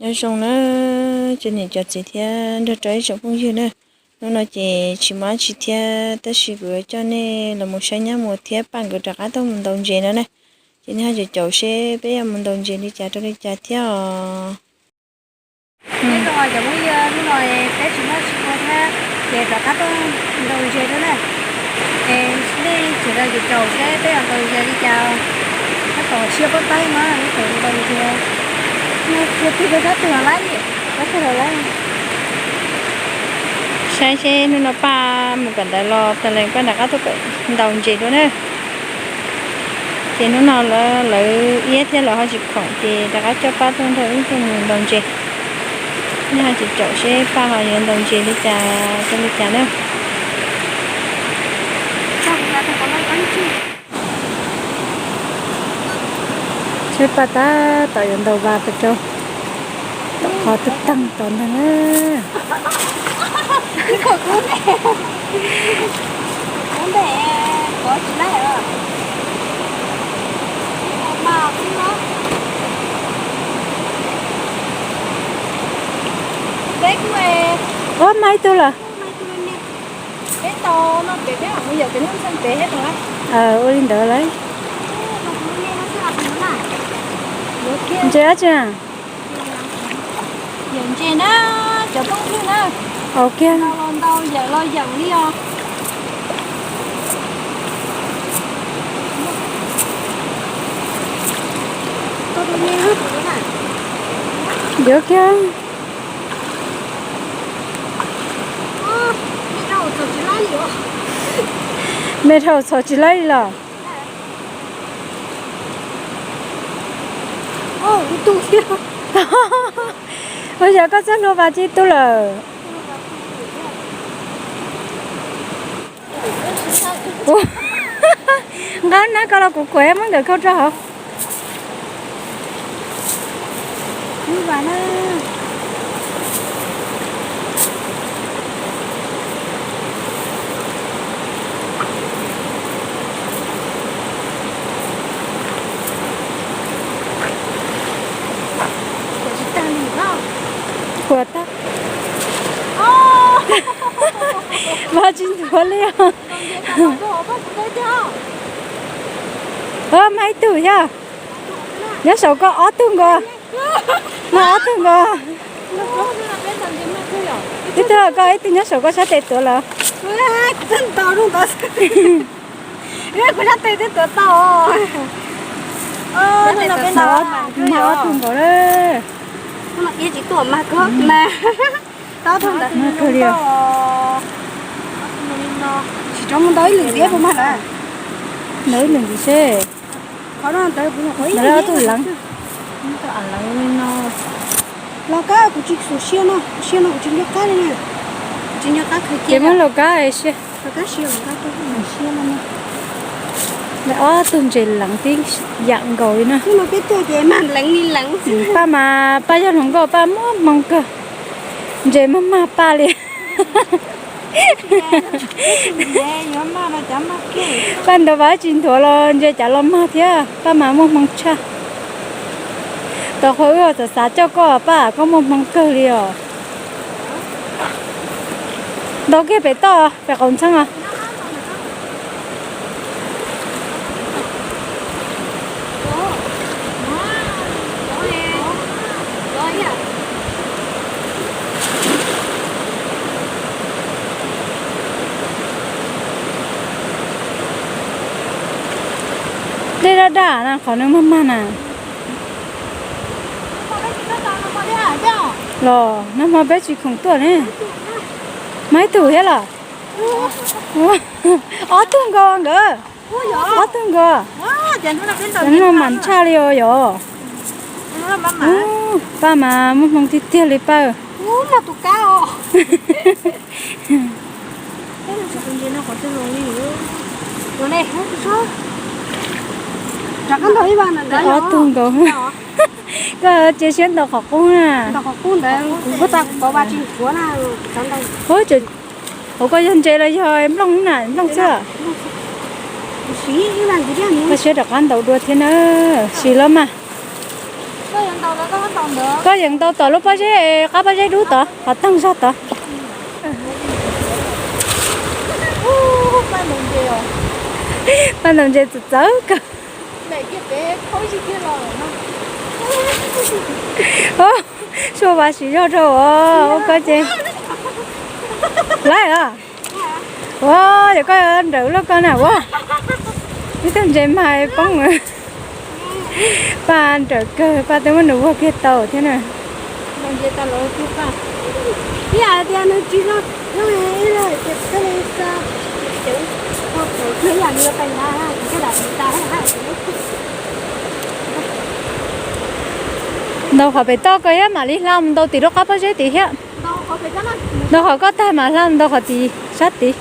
Nyob zoo na, cov niam cov txiv thiab nrog rau ib tsoom phooj ywg na. Hnub no ces tsis muaj dab tsi thiab, tab sis kuv yuav coj nej los mus saib nyab Muas thiab Paj nkawd rov qab tuaj mus ntaus ntses no na. Ces nej ho caum caum seb peb yuav mus ntaus ntses li cas rau li cas thiab os. Nyob zoo cov phooj ywg, hnub no peb tsis muaj dab tsi ua thiab, ces rov qab tuaj ntaus ntses dua na. Es nej sawv daws caum caum seb peb yuav ntaus ntses li cas. Tab tom siab pob taib no, tab tom ntaus ntses. Tus twg rov qab tuaj los laib, rov qab tuaj los laib. Saib seb hnub no Paj mus kawm ntawv los tas li Paj rov qab tuaj ntaus ntses dua na. Ces hnub no lawv iab thiab lawv ho tsis khoom ces rov qab coj Paj tuaj nrog wb tuaj mus ntaus ntses. Nej ho caum caum seb Paj ho yuav ntaus ntses li cas rau li cas na. Seb Paj tab tom yuav ntaus vas pes tsawg, tom qhov twg tag tom ntag na. Ua, mag ib tug lawm. Ua li ntawd lauj. Ntses dab tsi? Yawm ntses na, cov phooj ywg na. Au kiag. Ntau los ntau, yawm los yawm li os. Yuav kiag. Me dhau txhos tsis laib li los. Ua yog koj txoj hlua vas tsis tu lawm. Nqa nab koj los kuv kuav muab nkawd khau rau hauv. Kuav tag. Vas tsis nthuav li os. Mag ib tug thiab. Nyob saum koj ob tug nkaus. Mag ob tug nkaus. Ib tug koj ib tug nyob saum koj sab tes tuav lawm. Mag ob tug nkaus lawm. Mag kawg li os. Tsis tau mus ntau ib lwm ntxiv puas mag na? Ntau ib lwm ntxiv seb. Ntawd ob tug leev. Los kab kuv tsis xus siab no, kuv siab no kuv tsis nco qab li na. Kuv tsis nco qab kawg ces muab los kab siab. Ob tug ntses leev tib yam nkaus li na. Paj mas Paj yog hluas nkauj Paj muaj hmoo kawg. Ntses mag mag Paj li. Paj ntaus vas tsis nthuav los ntses cas los mag thiab, Paj mas muaj hmoo tshaj. Tau qhov wb xav xav coj koj Paj, koj muaj hmoo kawg li os. Ntaus kiag pem toj pem qaum ntxheeb os. Dej daj daj na, qhov nws mag mag na. Los nag hmo peb tsis khoom tuaj ne. Mag ib tug thiab los? Ob tug nkaus nkawd. Ob tug nkaus. Cov no mas tshaj li os yom. Paj mas muaj hmoo tiag tiag li Paj. Ob tug nkaus. Koj cia siab ntaus qhov qub na. Hauv koj yog ntses los yog nplooj na, nplooj xwb. Koj siab rov qab ntaus dua thiab na. Sim los mas. Koj yeej ntaus tom lub pob zeb, qab pob zeb dub tod, qhov toog zog tod. Paj ntaus ntses txawv txawv kawg. Suab vas siv zog rau os, ua koj ces laib os. Ua, yog koj nrawm luaj koj na ua. Ib tug ntses mas poob. Paj nrawm kawg, paj twb muab nws vuag kiag tau thiab na. Ntaus qhov pem toj koj thiab mam li hla mus ntaus tim lub qab pob zeb tid thiab. Ntaus qhov koj tag mas hla mus ntaus qhov tid sab tid.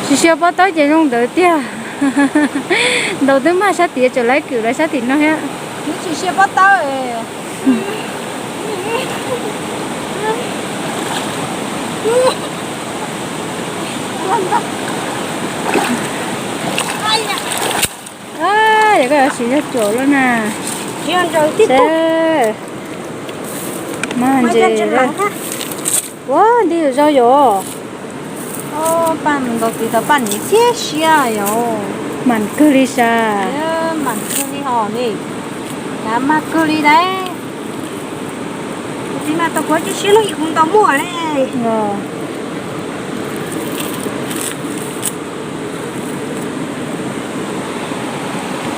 Tsis siab pob tawb ces zoo ntawd tiag. Ntaus twb mag sab tid tseem laib kwm lawv sab tim no thiab. Tsis siab pob tawb. Yog koj yuav siv zog cuam lawm na. Mas ntses, ua nti zog yom. Paj mus ntaus tid tau paj niam thiab siab yom. Mam kawg li sas. Mam kawg li hos li. Mag kawg li lauj. Kuv txiv mas tau kuv tib siab lub ib kuv ntaus muaj ne.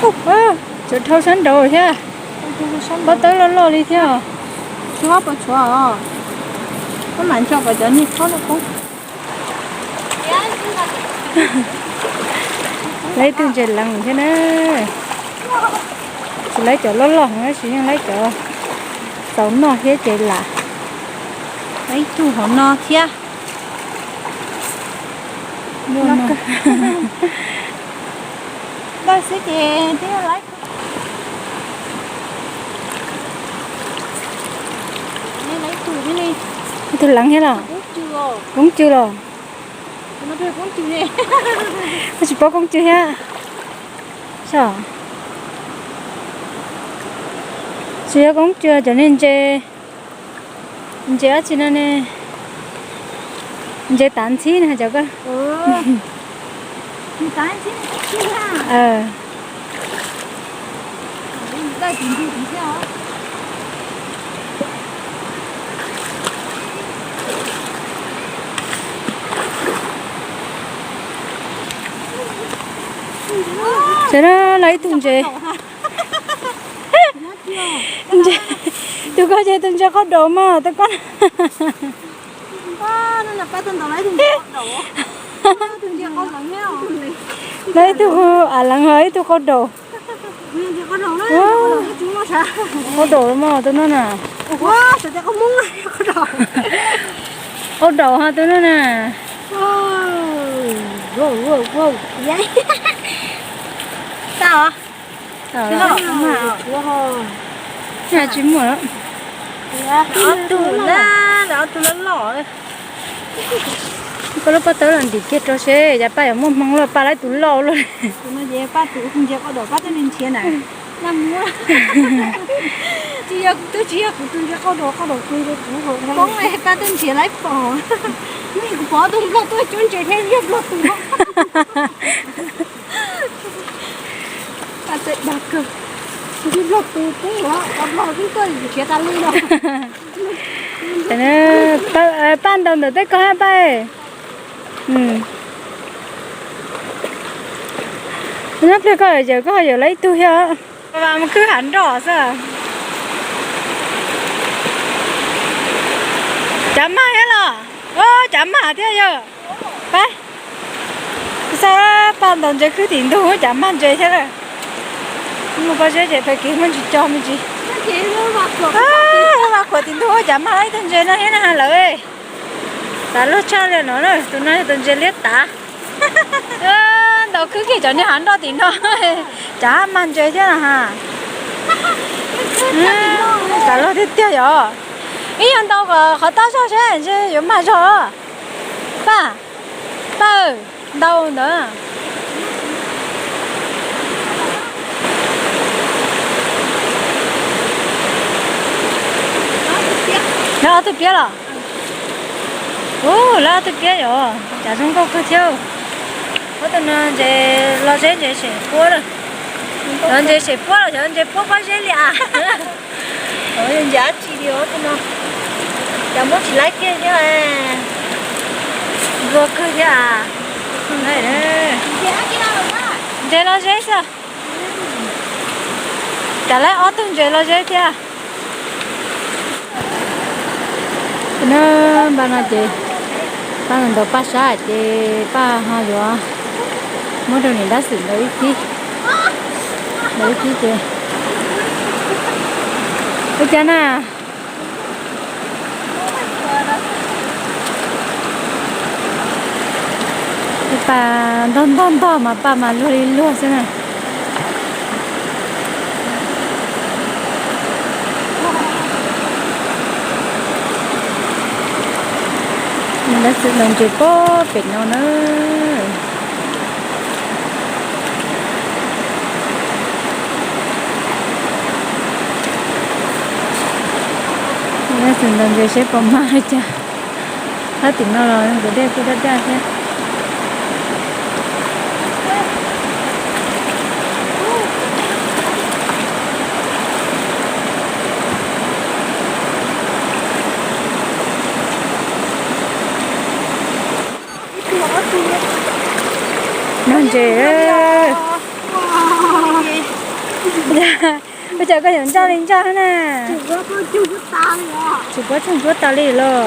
Cov dhau sab nraud thiab. Pob tawb loj loj li thiab. Tshuav, pob tshuav os. Koj mam nco kom cov niag txhob loj poob. Laib ib tug ntses lees thiab na. Tsis laib cov loj loj heev tab sis yeej laib cov txaus noj thiab ces lam. Laib ib tug hauv no thiab. Ntawd xwb ces twb laib. Ib tug lees thiab los? Koob cw los? Koj tsis paub koob cw thiab? Tsis yog koob cw, cov niag ntses, ntses dab tsi no ne? Ntses tav ntxhib no cov koj. Ces no los ib tug ntses. Tus koj ces tus ntses qaub daus mas tus koj. Los ib tug av leev ho ib tug qaub daus. Qaub daus mas tus no na. Qaub daus ho tus no na. Tsis muaj. Ob tug na, ob tug loj loj. Koj lub pob tawb los ntim kiag rau seb yav paj yuav muaj hmoo los paj laib tus loj luaj. Paj tus ntses qaub daus paj twb nrhiav na. Tsis yog, twb tsis yog kuv tus ntses qaub daus, qaub daus kuv, paj twb nrhiav laib pom. Kuv pom tus nplog tuaj cuab ntses thiab yog nplog tus. Paj txawj dag kawg. Nplog tus poob los, nplog twb tuaj nrhiav tas li los. Paj ntaus ntawm tej koj hab paj. Nyob pliag koj yawm koj ho yawm lawv ib tug thiab. Mus khwb hav nroj xwb. Cav mag thiab los? Cav mag thiab yawg. Pab, xab paj ntaus ntses khwb tim ntug cav mag ntses thiab. Mus koj seb ces pem kev muaj ntsis cog me ntsis. Vaj khuam tim ntug cav mag ib tug ntses no thiab na lawm. Xav luag tshaj li no na, tus no yog tus ntses liab tav. Ntaus khwb kiag cov niag hav nroj tim no, cav mag ntses thiab na ha. Xav luag tiag tiag yom. Ib yog ntaus kom qhov tab zog seb ntshe yuav mag zog. Paj, paj, ntau ntawd. Lawv ob tug piab los? Ub, lawv ob tug piab yom, cas zoo nkauj kawg thiab. Ob tug no ntses los zeb ntses sem puab lawm. Los ntses sem puab los xyov ntses puab pob zeb li as. Ntses dab tsi li ob tug no. Cas muab tsis laib kiag thiab. Nplua kawg thiab as. Ntses los zeb xwb. Cas lawv ob tug ntses los zeb thiab. No, npaj no ces paj ntaus paj sab ces paj ho yuav muab rau niam dab xwm ntaus ib kib, ntaus ib kib ces ua cas na. Paj ntog ntog ntog mas paj mas luag li luag xwb na. Lawv txwm ntaus ntses puag pem no na. Lawv txwm ntaus ntses seb puas mag li cas. Thab tim no los tus dej kuj daj daj thiab. Noj ntses. Ua cas koj yuav ntsaj li ntsaj na. Tsis puab tsoog ntsuab tas li los.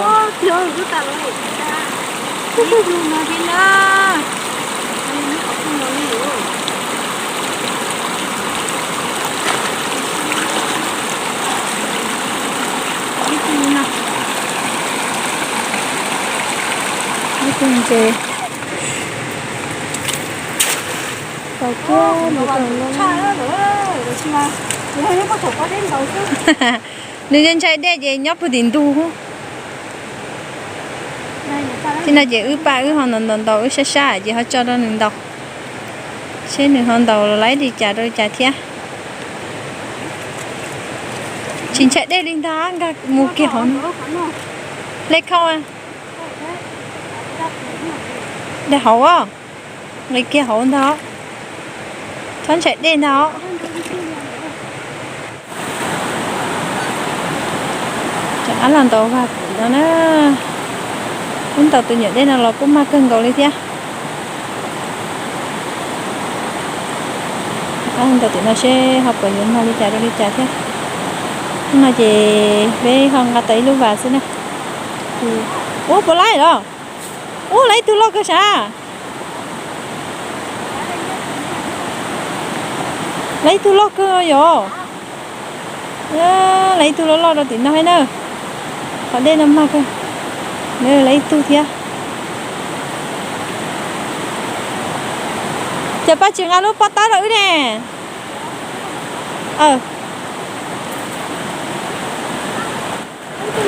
Ib tug ntses. Tau kiag li tau los. Nws ntshai dej ces nyob puag tim ntug. Tib no ces wb paj wb ho ntaus ntaus ntaus wb sab sab ces ho tso rau nws ntaus, seb nws ho ntaus laib li cas rau li cas thiab. Tsis ntshai dej li ntag, nkag mus kiag hauv no. Lej khau, dej hauv, nqis kiag hauv ntag. Txhob ntshai dej ntag. Ab los ntaus vag pem no na. Wb ntaus tus nyuam dej no los kuj mag kawg nkaus li thiab. Ab ntaus tim no seb ho puas yuav mag li cas rau li cas thiab. Hnub no ces peb ho nqa tau ib lub vas xwb na. Ub, puas laib los? Ub, laib ib tug loj kawg sav. Laib ib tug loj kawg yom. Laib ib tug loj loj rau tim no thiab na. Qhov dej no mag kawg. Laib ib tug thiab. Ces pab tsis nqa lub pob tab rau wb ne.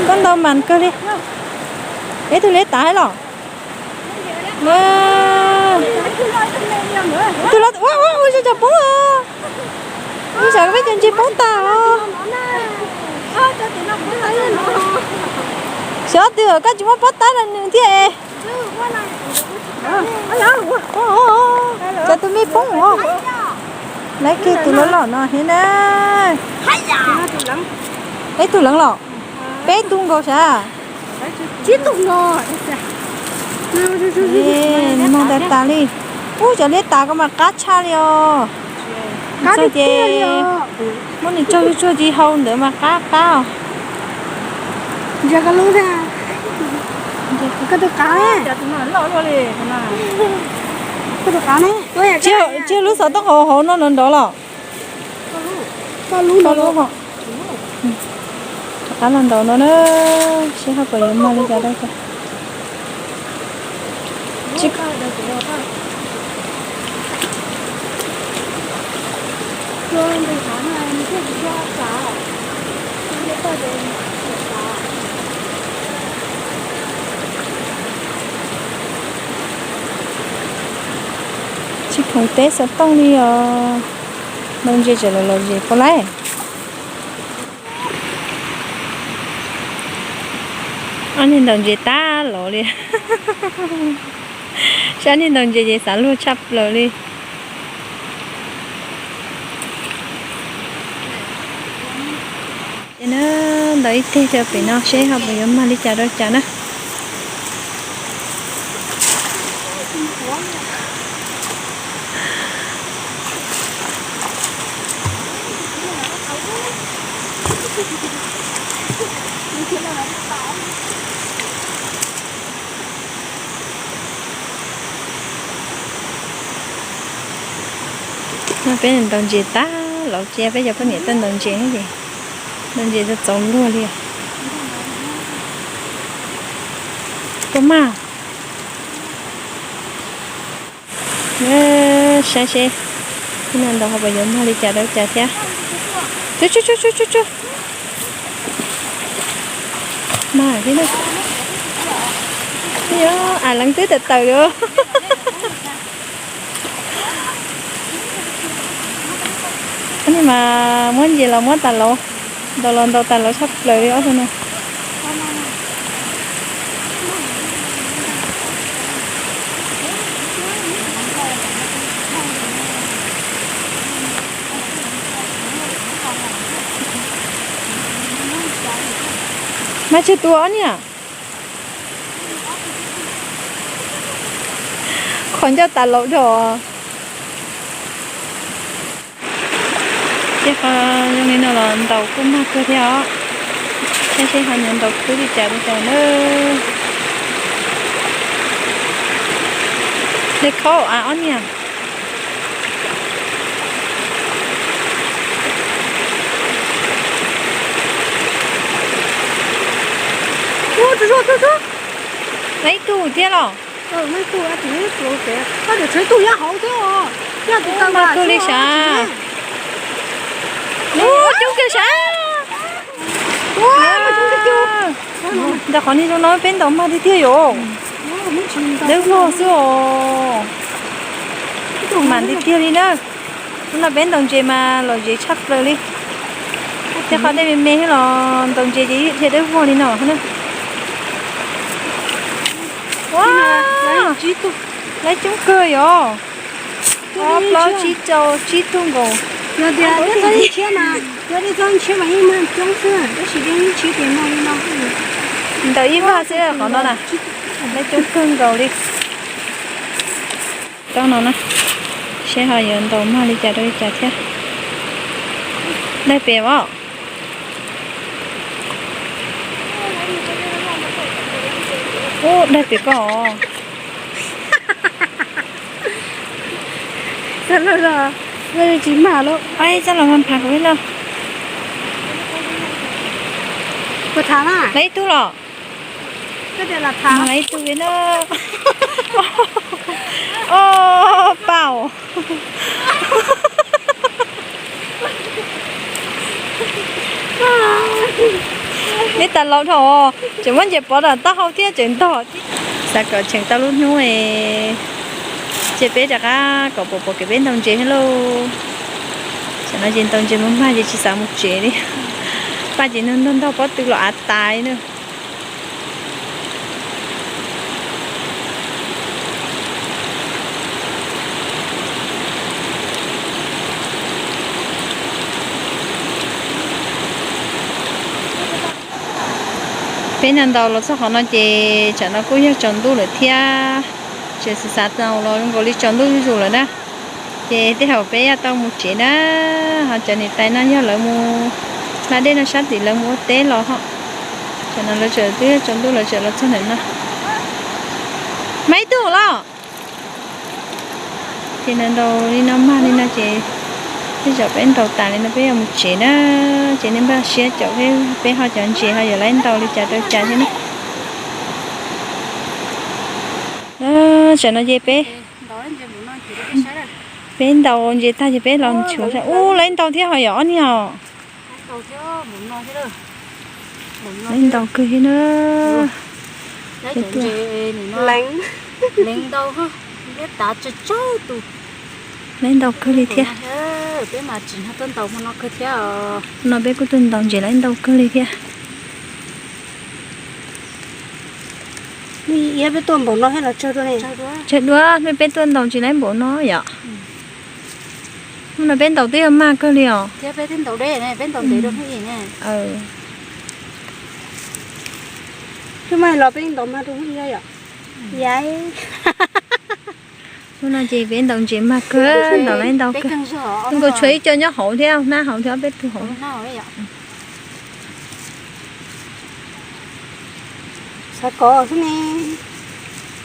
Koj ntau mas kawg li. Ib tug liab tav los. Tus los ua ua ua zoo cov poob os. Ua zoo peb cov ntsis poob tas os. Xyov twg koj tsis muab pob tab rau nws thiab es. Cov tus me poob os. Laib kiag tus loj loj no thiab na. Ib tug leej los? Peb tug nkaus sav. Nws mag tas tas li. Ub, cov liab tas koj mas qab tshaj li os. Txog ces muab nws tsaug tsuag tsuag ci hau ntawd mas qab qab os. Tsis yog lub xov tooj hauv hauv no nrov nrov los? Koj lub ho. Rov qab los ntaus no na, seb ho puas yuav mag li cas rau. Mus teb xov tooj li os. Ntaus ntses tseem los los zes puas laij. Ob niag ntaus ntses tab lov li. Saib niag ntaus ntses ces xav luag tshaj plaws li. Ces na, ntaus ib teg rau pem no seb ho puas yuav mag li cas rau cas na. No peb ntaus ntses tag lawm, cia peb cov poj niam tuaj ntaus ntses ces ntaus ntses txaus luag li. Koj mag. Saib seb, no ntaus ho puas yuav mag li cas rau cas thiab. Tsu tsu tsu tsu tsu. Mag thiab na. Yog, leev twb tawm tawm li. Ob niag mas muab ntses los muab tas lauv, ntaus los ntaus tas lauv tshaj plaws li ob tug no. Mas tsis tua ob niag. Qhov ncauj tas lauv dhau. Ces qhov zoo li no los ntaus kuj mag kawg thiab os. Saib seb ho yuav ntaus khwb li cas li cas na. Li khaub av ob niag. Ua, tsuag tsuag tsuag tsuag. Ib tug thiab los? Ib tug, ib tug, ib tug, ib tug nyob hauv thiab os. Mag kawg li sav. Coob kawg sav. Ntawm qhov niag zoo no peb ntaus mag tiag tiag yom. Dawb vog xwb os. Mam tiag tiag li na. Hnub no peb ntaus ntses mas lom zem tshaj plaws li. Tej qhov dej me me thiab los ntaus ntses ces dhia dawb vog li no na. Ua, lawv coob kawg yom. Ob plaub tsib rau tsib tug nkaus. Yog tias dej txhob tshiab mas, yog dej txhob tshiab mas yeej mag coob xwb, tab sis dej tshiab ces mag li no. Ntaus ib vag xwb qhov no na, lawv coob kawg nkaus li. Rau no na, seb ho yuav ntaus mag li cas rau li cas thiab. Daig pem os. Ub, daig pem koj os. Txhob los, tsis mag lauj. Txhob los mas phav kuv ib lauj. Lawv ib tug los. Lawv ib tug li na. Oj, pau. Neb tas laus dhau, tseem muab ntses pov rau taub hau thiab tseem ntog. Xav kom tseem tau lub hnub es cia peb rov qab kom pom pom kev peb ntaus ntses thiab lauj. Tam no ces ntaus ntses mus mag ces tsis xav mus tsev li. Paj ces nug ntog ntog pob tw los av tas na. Peb ntaus ntaus los txog qhov no ces tsam no kuj yog tsaus ntuj lawm thiab. Tseem xav xav tau los zoo nkaus li tsaus ntuj zuj zus lawm na. Ces tej zaum peb yuav tau mus tsev na. Ho cov niam tais no yog lawv mus hla dej no sab tim lawv mus ua teb los ho. Tsam no lawv tseem twb yog tsaus ntuj lawv tseem los txog ntawm no. Maiv Tug los. Ces ntaus ntaus li no mag li no ces tej zaum peb ntaus tas li no peb yuav mus tsev na. Ces nej npaj siab caum peb, peb ho cov ntses ho yuav laib ntaus li cas rau cas thiab na. Tsam no ces peb, peb ntaus ntses tag ces peb los nchuav saib. Ub, laib ntau thiab ho yom ob niag os. Laib ntau kawg thiab na. Leev ntau, peb tav tsawg tsawg tus. Laib ntau kawg li thiab. No peb kuj tuaj ntaus ntses laib ntau kawg li thiab. Tsawg dua, hnub peb tuaj ntaus ntses laib npaum no yom. Hnub no peb ntaus twb yog mag kawg li os. Hnub no ces peb ntaus ntses mag kawg, ntaus laib ntau kawg. Nkaus tshuav ib co nyob hauv thiab, hnab hauv thiab, ob peb tug hauv.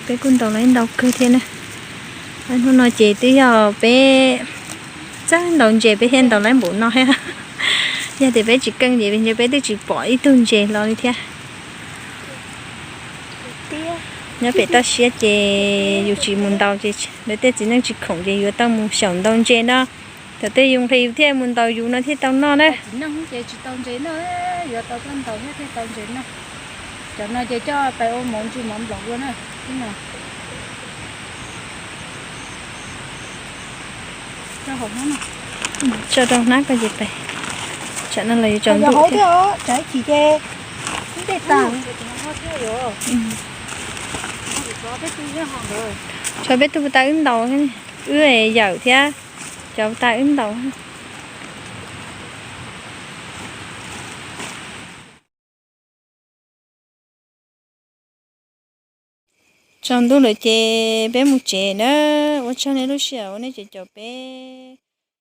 Peb kuj ntaus laib ntau kawg thiab na. Hnub no ces twb yog peb txawj ntaus ntses peb thiaj ntaus laib npaum no thiab. Yog tias peb tsis keej ces ntshe peb twb tsis pom ib tug ntses los li thiab. Nyob pem toj siab ces yus tsis mus ntaus ces lawv tej txiv neej tsis khoom ces yuav tau mus xyaum ntaus ntses no. Thaum tej yus nqhis yus thiaj mus ntaus yus no thiaj tau noj na. Cov no ces coj pais ua mov ntsis mov nplaum dua na. Tso rau hnab ko ces pais. Tsam no los yuav tsaus ntuj thiab. Tsam ib chim ces ib ntej tas. Tshuav peb tug puas tas wb ntaus, wb yawm thiab cov puas tas wb ntaus. Tsaus ntuj lawm ces peb mus tsev na. Ua tsaug nej lub sij hawm uas nej caum caum peb.